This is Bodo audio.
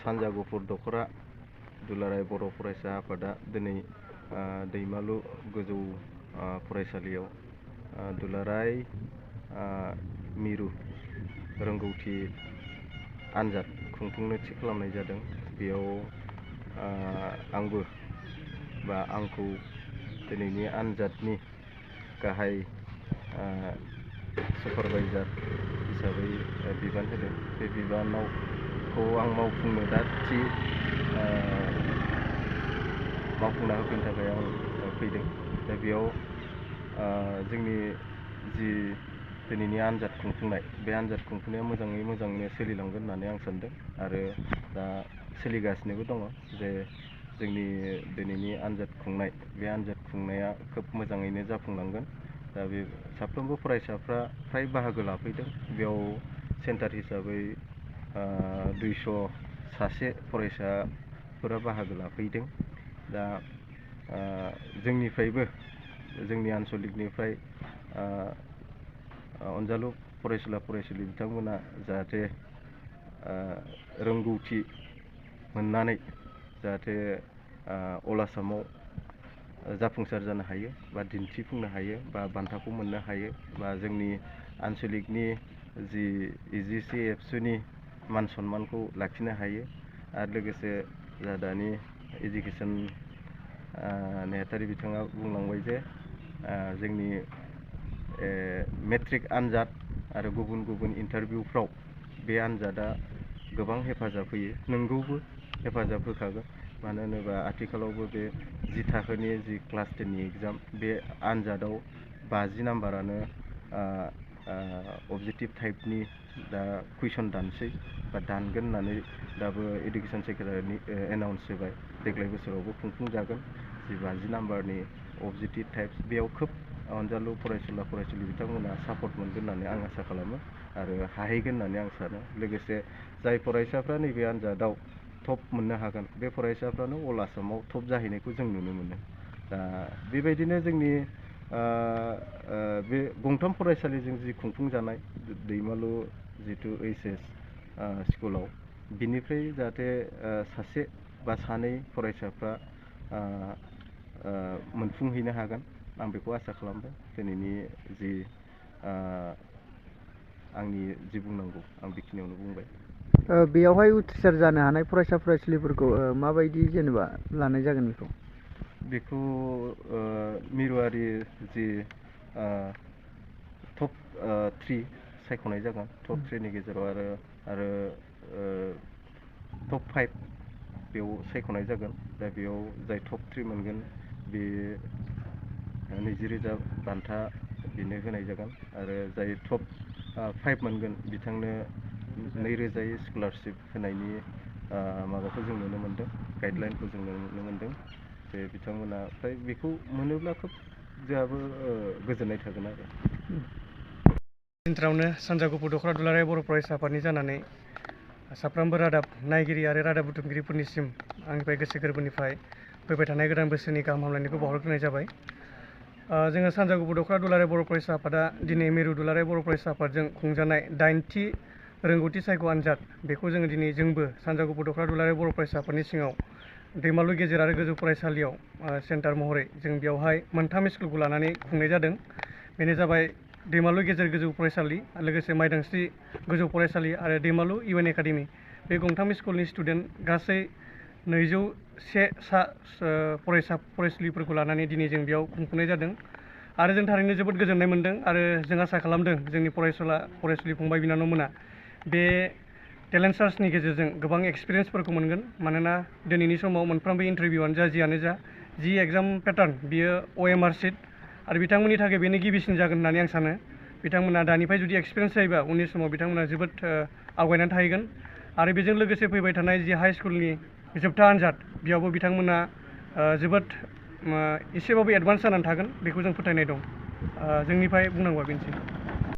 सानजा गुफुर दख'रा दुलाराय बर' फरायसा आफादा दिनै दैमालु गोजौ फरायसालियाव दुलाराय मिरु रोंगौथि आनजाद खुंफुंनो थि खालामनाय जादों। बेयाव आंबो बा आंखौ दिनैनि आनजादनि गाहाय सुपारभाइजार हिसाबै बिबान होदों। बे बिबानखौ आं मावफुंनो दा थि मावफुंना होफैनो थाखाय आं फैदों। दा बेयाव जोंनि जि दिनैनि आनजाद खुंफुंनाय बे आनजाद खुंफुंनाया मोजाङैनो सोलिलांगोन होननानै आं सानदों आरो दा सोलिगासिनोबो दङ जे जोंनि दिनैनि आनजाद खुंनाय बे आनजाद खुंनाया खोब मोजाङैनो जाफुंलांगोन। दा बे साफ्रोमबो फरायसाफ्रा फ्राय बाहागो लाफैदों। बेयाव सेन्टार हिसाबै 200 सासे फरायसाफोरा बाहागो लाफैदों। दा जोंनिफ्रायबो जोंनि आनसलिकनिफ्राय अनजालु फरायसुला फरायसुलि बिथांमोना जाहाथे रोंगौथि मोननानै जाहाथे अल आसामाव जाफुंसार जानो हायो बा दिन्थिफुंनो हायो बा बान्थाखौ मोननो हायो बा जोंनि आनसलिकनि जि इजिसि एबसुनि मान सन्मानखौ लाखिनो हायो आरो लोगोसे जा दानि एजुकेसन नेहाथारि बिथाङा बुंलांबाय जे जोंनि मेट्रिक आनजाद आरो गुबुन इन्टारभिउफ्राव बे आनजादा गोबां हेफाजाब होयो। नंगौबो हेफाजाब होखागोन। मानो होनोबा आथिखालावबो बे 10 थाखोनि जि क्लास 10नि एग्जाम बे आनजादाव 50 नाम्बारानो अबजेक्टिभ टाइपनि दा कुइसन दानसै बा दानगोन होननानै दाबो एडुकेसन सेक्रेटारिनि एनाउन्स होबाय। देग्लाय बोसोरावबो खुंफुंजागोन जि 50 नाम्बारनि अबजेक्टिभ टाइप्स बेयाव खोब अनजालु फरायसुला फरायसुलि बिथांमोना सापर्ट मोनगोन होननानै आं आसा खालामो आरो हाहैगोन होननानै आं सानो। लोगोसे जाय फरायसाफ्रा नैबे आनजादाव टप मोननो हागोन बे फरायसाफ्रानो अल आसामाव टप जाहैनायखौ जों नुनो मोनो। दा बेबायदिनो जोंनि बे गंथाम फरायसालिजों जि खुंफुंजानाय दैमालु जितु HS स्कुलाव बिनिफ्राय जाहाथे सासे बा सानै फरायसाफ्रा मोनफुंहैनो हागोन आं बेखौ आसा खालामबाय। दिनैनि जि आंनि जि बुंनांगौ आं बेखिनियावनो बुंबाय। बेयावहाय उथ्रिसार जानो हानाय फरायसा फरायसुलिफोरखौ माबायदि जेनेबा लानाय जागोन बेखौ मिरुआरि जि टप 3 सायख'नाय जागोन। टप 3नि गेजेराव आरो टप 5 बेयाव सायख'नाय जागोन। दा बेयाव जाय टप 3 मोनगोन बे 20,000 बान्था बेनो होनाय जागोन आरो जाय टप 5 मोनगोन बिथांनो 2,000 स्कलारशिप होनायनि माबाखौ जों नुनो मोनदों, गाइडलाइनखौ जों नुनो मोनदों। जे बिथांमोना फ्राय बेखौ मोनोब्ला खोब जोंहाबो गोजोननाय थागोन आरो। सेन्टारावनो सानजा गुफुर दख'रा दुलाराय बर' फरायसा आफादनि जानानै साफ्रोमबो रादाब नायगिरि आरो रादाब बुथुमगिरिफोरनिसिम आंनिफ्राय गोसो गोरबोनिफ्राय फैबाय थानाय गोदान बोसोरनि गाहाम हामलायनायखौ बावहरग्रोनाय जाबाय। जोङो सानजा गुफुर दख'रा दुलाराय बर' फरायसा आफादा दिनै मिरु दुलाराय बर' फरायसा आफादजों खुंजानाय 8थि रोंगौथि सायख' आनजाद बेखौ जोङो दिनै जोंबो सानजा गुफुर दख'रा दुलाराय बर' फरायसा आफादनि सिङाव दैमालु गेजेर आरो गोजौ फरायसालियाव सेन्टार महरै जों बेवहाय मोनथाम स्कुलखौ लानानै खुंनाय जादों। बेनो जाबाय दैमालु गेजेर गोजौ फरायसालि, लोगोसे माइदांस्रि गोजौ फरायसालि आरो दैमालु UN एकाडेमि। बे गंथाम स्कुलनि स्टुडेन्ट गासै 201 फरायसा फरायसुलिफोरखौ लानानै दिनै जों बेयाव खुंफुंनाय जादों आरो जों थारैनो जोबोद गोजोननाय मोनदों आरो जों आसा खालामदों जोंनि फरायसुलि फंबाय बिनानावमोना बे टेलेन्ट सार्चनि गेजेरजों गोबां एक्सपिरियेन्सफोरखौ मोनगोन। मानोना दिनैनि समाव मोनफ्रोमबो इन्टारभिउआनो जा जियानो जा जि एग्जाम पेटार्न बियो OMR सिट आरो बिथांमोननि थाखाय बेनो गिबिसिन जागोन होननानै आं सानो। बिथांमोना दानिफ्राय जुदि एक्सपिरियेन्स जायोबा उननि समाव बिथांमोना जोबोद आवगायनानै थाहैगोन आरो बेजों लोगोसे फैबाय थानाय जि हाइ स्कुलनि जोबथा आनजाद बेयावबो बिथांमोना जोबोद एसेबाबो एडभान्स जानानै थागोन बेखौ जों फोथायनाय दं। जोंनिफ्राय बुंनांगौआ बेनोसै।